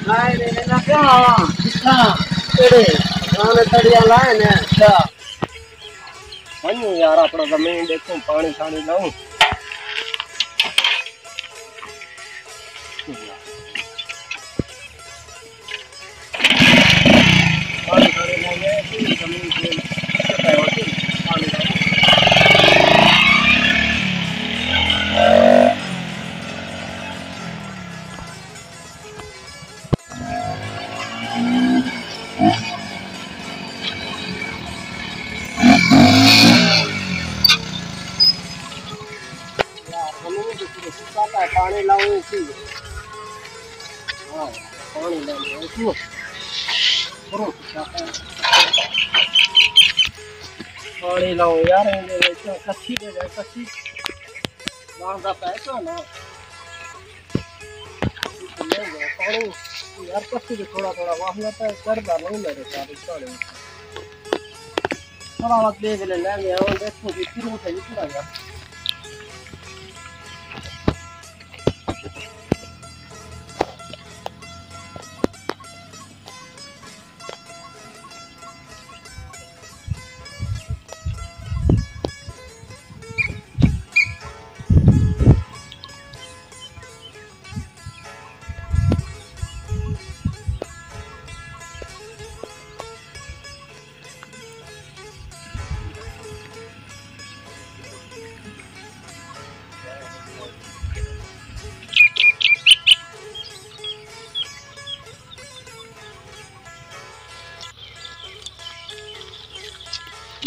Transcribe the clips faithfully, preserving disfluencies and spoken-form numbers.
ہائے رے، نہ کیا ہوا؟ کتھاں؟ کیڑے؟ گانے تڑیاں لائے نے۔ اچھا۔ ونڄوں یار، اپݨا زمین ݙیکھوں، پاݨی شاݨی لاؤں۔ یار، ہمیں تو پورے سکا پہ پاݨی لاؤں اسی۔ ہاں، پاݨی لاؤں اسی۔ پاݨی لاؤں یار، ایں دے وچ کچھی دے وچ کچھی۔ لاندا پئے تو نا۔ پاݨی یار، کچھی دے تھوڑا تھوڑا واہنا پئے، چڑھدا نہیں میرے خیال وچ پاݨی۔ تھوڑا وقت ݙے ویلے لہندے ہاں، ݙیکھوں جی شروع تھئی تھوڑا جیہا۔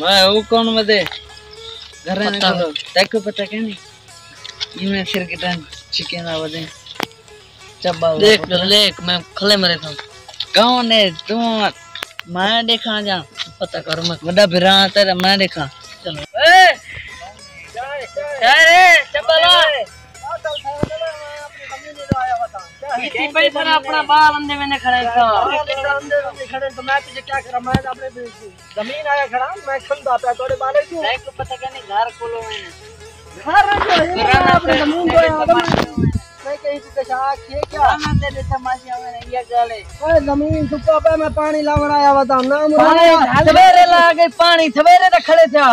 میں او کون ودے؟ گھر نے پتہ کھولو۔ تیکوں پتہ کینی؟ ایویں سر کٹن چھکیں دا ودے۔ چبا ودے۔ دیکھ جو لیک میں کھلے مرے تھا۔ کون ہے؟ توں میں ݙیکھاں جا۔ پتہ کر میں۔ وݙا بھرا تیرا میں ݙیکھاں۔ چلو۔ اے! اے رے، چبا لا۔ کیتی پئی تھا اپݨا بال اندے ویندے کھڑے ساں۔ بال اندے ویندے کھڑے تو میں تجھے کیا کراں؟ میں اپݨے زمین آیا کھڑا، میں کھندا پیا تیݙے بالے کوں۔ میں کو پتہ کینی گھر کولو ہے۔ گھر جو ہے، میں اپݨے زمین جو ہے، میں کہیں کو کشا کے کیا؟ نہ تیرے تماشے میں یہ گل ہے۔ اوئے زمین سکا پیا، میں پاݨی لاوݨ آیا وا تاں۔ نہ مراد پاݨی سویرے لا کے پاݨی سویرے تے کھڑے تھیا۔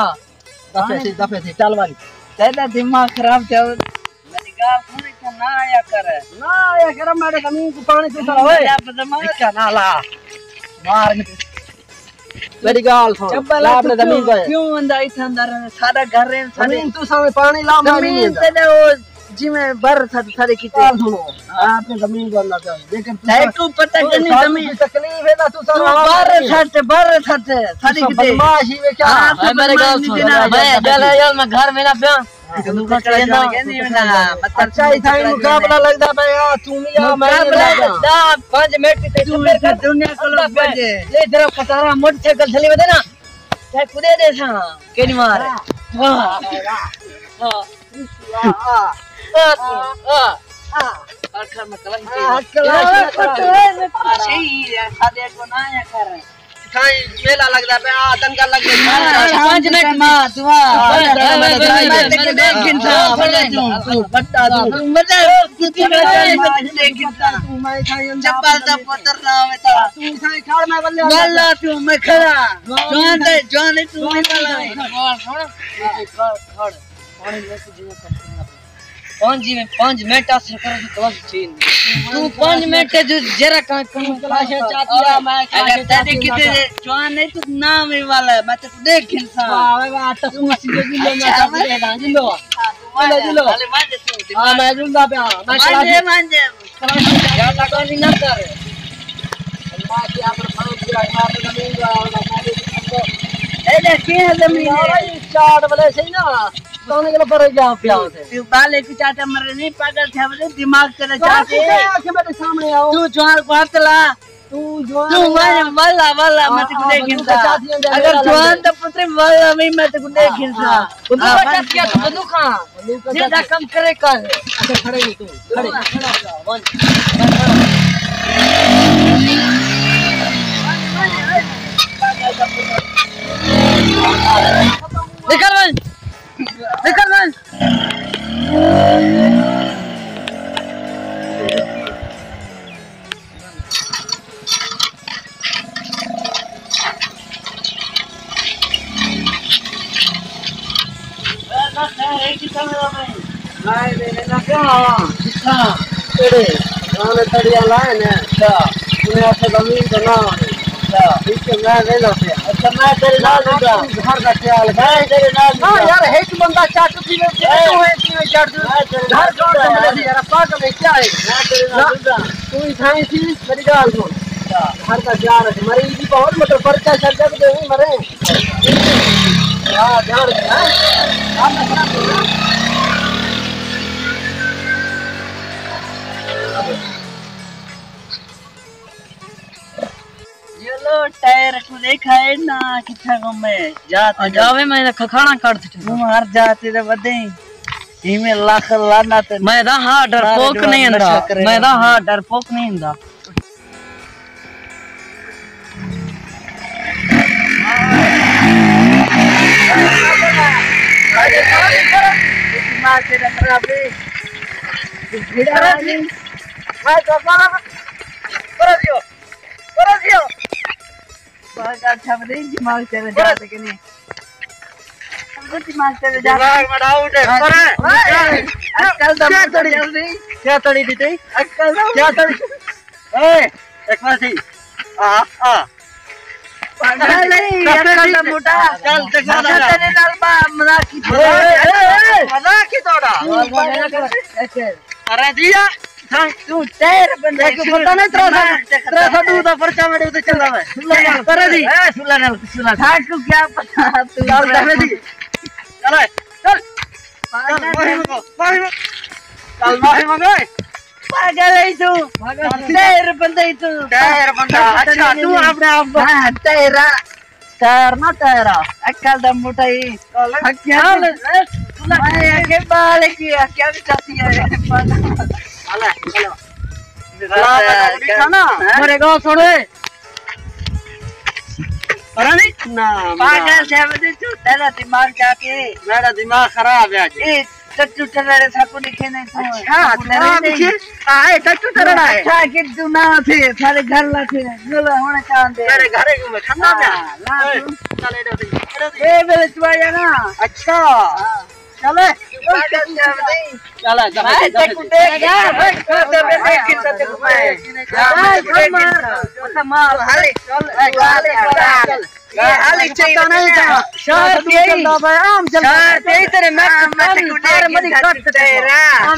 دفعے تھی، دفعے تھی، چل واری۔ تیݙا دماغ خراب تھیا۔ میݙی ڳالھ سݨ، اتھاں نہ آیا کر۔ نہ آیا کر، میݙے زمین کوں پاݨی توں سر ہوئے۔ رب زمان۔ ہکا نہ لا۔ مار۔ میݙی ڳالھ سݨ۔ چبا لا، میں اپݨے زمین کیوں، کوں کیوں آندا اتھاں اندر؟ ساݙا گھر ہے، ساݙے زمین توں سامݨے پاݨی لا، میں زمین نہیں آندا۔ تیݙا او جیویں بر ساݙے، ساݙے کیتے۔ ڳالھ سݨو۔ ہاں۔ آپ نے زمین کو اللہ کا۔ لیکن تیکوں پتہ کینی زمین۔ تکلیف ہے نا، توں سامݨے بر سٹ، بر سٹ، ساݙے کیتے۔ بدمعاش ہی وے کیا؟ ہاں، توں میݙی ڳالھ سݨ۔ میں ڳالھ یار، میں گھر وینداں پیا۔ اچھا، اتھاں مقابلہ لڳدا پیا، توں وی آ، میں وی آ۔ مقابلہ ݙاہ پنج منٹ تے صبر کر۔ دنیا کولو پڄے۔ اے طرف کٹارا موٹر سائیکل تھلے ودے نا، تے کوں ݙیساں، کیݙی مار۔ واہ۔ واہ۔ واہ۔ آخر میں کلاشی۔ آ، کلاشی۔ آ، صحیح ہے، ساݙے کوں نہ آیا کر۔ سائیں، میلہ لڳدا پیا، آ، دنگل لڳدے پئے۔ ہاں، پنج منٹ ماں، دعا۔ ہاں، میں تیکوں ݙیکھ گھنساں۔ توں وݙا توں۔ وݙا، توں وݙا، میں تیکوں ݙیکھ گھنساں۔ چبا دا پتر نہ ہووے تاں۔ توں سائیں کھڑ، میں ولے آ۔ ولے توں، میں کھڑا۔ جوان دے، جوان دے، توں وی ولے۔ کھڑ، کھڑ۔ پاݨی میں کجھ نہ کم کرنا پیا۔ پنج میں پنج منٹ آسر کرو تو کلاس چین۔ تو پنج منٹ جو جرا کم کرو۔ کلاس چاتی ہے، میں اگر تیرے کتے جوان نہیں تو نام ہی والا ہے، میں تیکوں ݙیکھ گھنساں۔ واہ، واہ، واہ، تو مسی دے دل میں چاتی ہے، دل لو۔ دل لو۔ ہاں، میں جندا پیا، میں مانجے، کلاس مانجے۔ یا لگا نہیں نہ کر۔ اللہ کی امر فرض کیا، امام زمین کا، اللہ مالک۔ اے دیکھ، کیا زمین ہے؟ چاٹ والے صحیح نا۔ تاں نے کلو پر گیا پیا تے۔ تو بالے کی چاٹا مر نہیں، پاگل تھیا ولے، دماغ تیرا چاٹے۔ آ کے میرے سامنے آؤ۔ تو جوان کو ہتھ لا۔ تو جوان تو ہے۔ والا، والا، میں تیکوں ݙیکھ گھنساں۔ اگر جوان تے پتر والا نہیں، میں تیکوں ݙیکھ گھنساں۔ ہاں۔ بندوق چاٹ کیا تو بندوق ہاں۔ جیڑھا کم کرے کر۔ اچھا، کھڑے نہیں تو۔ کھڑے۔ کھڑا، کھڑا، ونڄ۔ نکل ونڄ۔ نکل ونڄ۔ ہائے میرے نال کیا ہوا؟ اچھا۔ تیرے گانے تڑیاں لائے نے۔ اچھا۔ انہیں آکھیا زمین تے نہ آوے۔ اچھا۔ ٹھیک ہے، میں ویلا پیا۔ اچھا، میں تیرے نال ہاں، ݙٹھا۔ توں گھر دا خیال کر۔ میں تیرے نال ہاں ݙٹھا۔ یار، ہک بندہ چٹ پیوے، اے۔ توں ہے کیویں چٹ پیوے؟ میں تیرے نال گھر کون ݙٹھا۔ سنبھالے یار، پاگل ہے کیا ہے؟ میں تیرے نال نہ، ݙٹھا۔ توں ہی سائیں سی، میری ڳالھ سُݨ۔ اچھا۔ گھر دا خیال رکھ، مریض بھی بہت، مطلب، پرچہ شرچہ بھی دے، مرے۔ ہاں، دھیان رکھنا ہے۔ ہاں، میں سنا تو نا۔ یہ لو، ٹائر کو دیکھا ہے نا، کتھا گم ہے؟ جاتے آ جاوے، میں کھکھانا کر دے۔ تم ہر جاتے دے ودے ہی۔ ہی میں لاکھ لعنت۔ میں دا ہاں ڈرپوک نہیں ہندا۔ میں دا ہاں ڈرپوک نہیں ہندا۔ دماغ مڑاؤ تے۔ ہاں۔ پر اڄ کل دا کیا تڑی؟ جلدی۔ کیا تڑی ݙتی؟ اڄ کل دا کیا تڑی؟ اے، ایک بار سی۔ آ، آ۔ پاگل نہیں، اڄ کل دا موٹا۔ چل، تے اچھا، تیرے نال با مذاق کی اے، اے، اے، اے۔ مذاق کی توڑا۔ اچھا۔ ارے دیا۔ ہاں، توں ٹائر بندے تیکوں پتہ نہیں تریسٹھ، تریسٹھ ݙو دا پرچہ میݙے اُتے چلدا پئے۔ سلا نال۔ پر جی۔ اے، سلا نال، سلا نال۔ ساکوں کیا پتہ، توں چل، چل جی۔ چل، اے، چل۔ پاگل چل، معافی منگو، معافی منگو۔ چل، معافی منگو، اے۔ پاگل ہے توں۔ پاگل ہے۔ ٹائر بندے توں۔ ٹائر بندہ، تیکوں پتہ اچھا، نہیں توں نہیں۔ اپݨے آپ کوں ہاں، ٹائر آ۔ ٹائر نہ ٹائر آ، عقل دا موٹا ہی۔ چل، حق کیا چل، چل؟ اے، سلا۔ میں آکھے بال کی آ، کیا بھی چاہتی ہے؟ ہلو، ہلو۔ ہاں؟ میرے گاؤں سُݨے۔ پتہ نہیں۔ نہ، پاگل نہ۔ سے ودے تو تیرا دماغ جا کے۔ میرا دماغ خراب ہے اڄ۔ اے، ٹٹو ٹرڑے ساکوں ݙکھے نہیں تو۔ اچھا، ٹرڑا ݙکھے؟ آ، اے ٹٹو ٹرڑا ہے۔ اچھا، کہ توں نہ تھے، سارے گھر لا تھے، گل ہوݨے چاہندے۔ تیرے گھر کوں میں کھندا پیا۔ ہاں، لا اے، توں۔ چل، ایݙے اتھے، ایݙے اتھے۔ اے ویلے چوایا نا۔ اچھا۔ ہاں۔ چل۔ چل، جا، میں جا، تیکوں جا۔ ݙیکھ گھنساں، میں ݙیکھ گھنساں تیکوں میں۔ میں ݙیکھ گھنساں۔ مار، مار۔ چل، چل، چل۔ اے، حالی چاہیے۔ پتہ نہیں تھا۔ شہر دے ہی۔ چلدا پیا، عام چلدا پیا۔ شہر دے ہی تیرے میں ہاں، میں تیکوں ݙیکھ گھنساں تیرا۔ ہاں،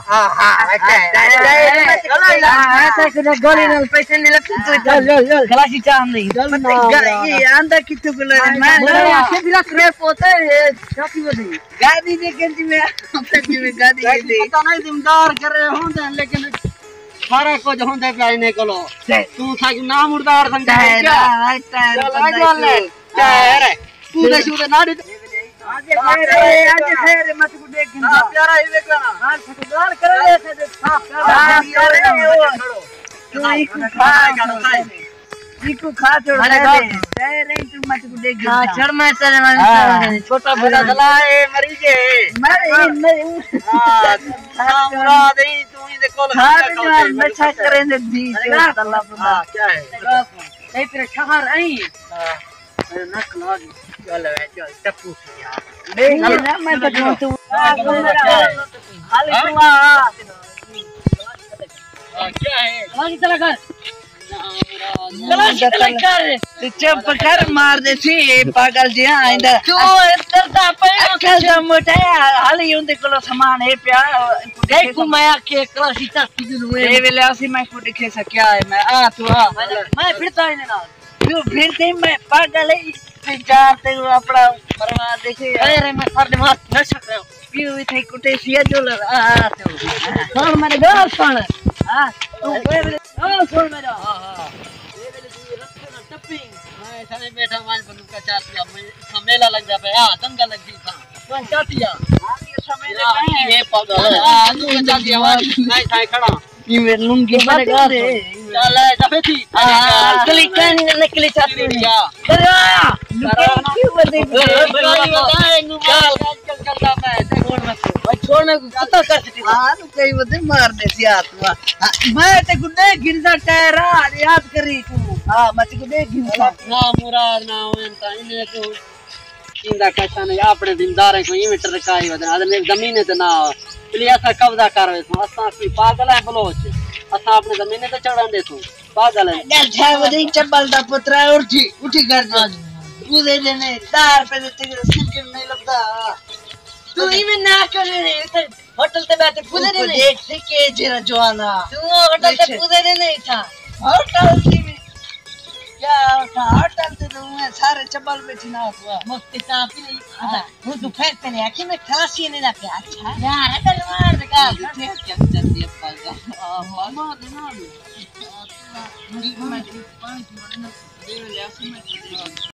ہاں، ہاں، اچھا۔ ہاں، ہاں، ہاں، گولی نال پیسے نہیں لڳدے۔ چل، چل، چل۔ کلاشی چاہندی۔ چل، پتہ ہی نہ۔ گل، یہ آندا کتھوں کو لے؟ میں بڑا آکھے بھی رکھ رہے پوتے، یہ کافی ودی۔ گاݙی دے کے جی میں، جی میں گاݙی دے۔ پتہ نہیں دیندار کرے ہوندے، لیکن سارا کجھ ہوندے پیا انہیں کولو۔ صحیح۔ توں ساکوں نہ مردار سمجھدے ٹائر کیا؟ آ، ٹائر چل، آ بندہ جا لے۔ تو۔ ٹائر ہے۔ توں دے شو دے نہ ݙتے۔ آج پھر، آج پھر مت کو ݙیکھ گھنساں۔ ہاں، پیارا ہی ویکھنا۔ ہاں، ٹھیکیدار کرے ایسے دے۔ ہاں، پیارا ہاں، ہی پیارا ویکھنا۔ ہی۔ تو ایکوں کھا۔ ایکوں کھا چھوڑ۔ ارے دے۔ ٹائر نہیں، توں مت کو ݙیکھ گھنساں۔ ہاں، چھڑ میں تیرے نال ہاں۔ چھوٹا بڑا۔ گلا اے مری گئے۔ میں، میں۔ ہاں، ہاں، مراد ہی توں ہی دے کول ہاں، کھڑا نشہ کریں دے دی۔ ارے چوٹ اللہ پتہ۔ ہاں، کیا ہے؟ نہیں، تیرے شہر آئیں۔ ہاں۔ اے نک لا گئی۔ چل اے، چل، ٹپو سی یار۔ بے نہ، میں تو جوں تو۔ ہاں، کیا ہے؟ ہاں، چلا کر۔ چلا کر۔ تے چپ کر، مار دے سی، اے پاگل جیہاں آئندہ۔ تو ڈردا پئے ہو؟ عقل دا موٹا ہے، حالی اوندے کولو سامان ہے پیا۔ دیکھو میں آکھے کلاشی چاتی دوں۔ اے ویلے اسی میں کو ݙکھے سکیا ہے، میں آ تو آ۔ میں پھردا انہیں نال۔ کیوں پھر تھی میں پاگل ہے، تے جار تے اپݨا پرواہ ݙیکھے۔ اے رے میں سر دے مار نہ سکدا۔ پیو اتھے کٹے سی جو لڑا۔ سُݨ میݙی ڳالھ سُݨ۔ ہاں، توں ڳالھ سُݨ میݙا۔ ہاں، ہاں۔ اے ویلے توں رکھے نہ ٹپی۔ میں سامݨے ٻیٹھا، ونڄ بندوقاں چاتی آ، میں اتھاں میلہ لڳدا پیا، ہاں، دنگل لڳدی اتھاں۔ ونڄ چاتی آ۔ ہاں، یہ سمجھ نہیں۔ یہ پاگل ہے۔ ہاں، بندوقاں چاتی آ، ونڄ، میں اتھاں کھڑا۔ ایویں لنگی پڑے گا۔ چل، اے دفعے تھی۔ ہاں، کلی کن نکلی چاتی ہوئی۔ کیا؟ کرا۔ کیوں بدے؟ بھائی بتا، اینوں مار، آج کل چلدا پیا ہے۔ چھوڑ میں کو کتا کر دتی۔ ہاں، تو کئی بدے مار دے سی آتما۔ ہاں، میں تے گڈے گھندا ٹائر آ، یاد کری تو۔ ہاں، میں تے گڈے گھندا۔ نہ مراد نہ ہوئے تا، انہیں تو کیندا کشا نے اپݨے دینداریں کوں ایویں ٹرکائی ودن، آہدن میݙی زمینے تے نہ آ، بھلی اساں قبضہ کر ویسوں، اساں کوئی پاگل ہیں بلوچ، اساں اپݨے زمینے تے چڑھݨ ݙیسوں، پاگل ہیں۔ ڳل ٹھہر ودی، چٻل دا پتر ہے، اٹھی، اٹھی گھر جا۔ پوزے ݙینے، ݙاہ روپے دے تے سرکٹ نہیں لبدا۔ توں ایویں نہ کر، ہوٹل تے ٻیٹھ تے پوزے ݙینے۔ دیکھ تے کے جیڑھا جوان آ۔ توں ہوٹل تے پوزے ݙینے تھا۔ ہوٹل دی وی کیا آکھاں، ہوٹل تے تاں اونویں سارے چٻل ٻیٹھے نہ ہوا۔ مفت تاں پی لئی۔ ہاں۔ ہݨ توں پھر پہلے آکھیں میں کھلاسی نے نہ پیا۔ اچھا۔ یار، اگر مار دے ڳالھ۔ ٹھیک ہے، چل دی اپا ڳالھ۔ آ، مار دے نال۔ میں پانی پی وڑنا۔ دے لیا سی میں۔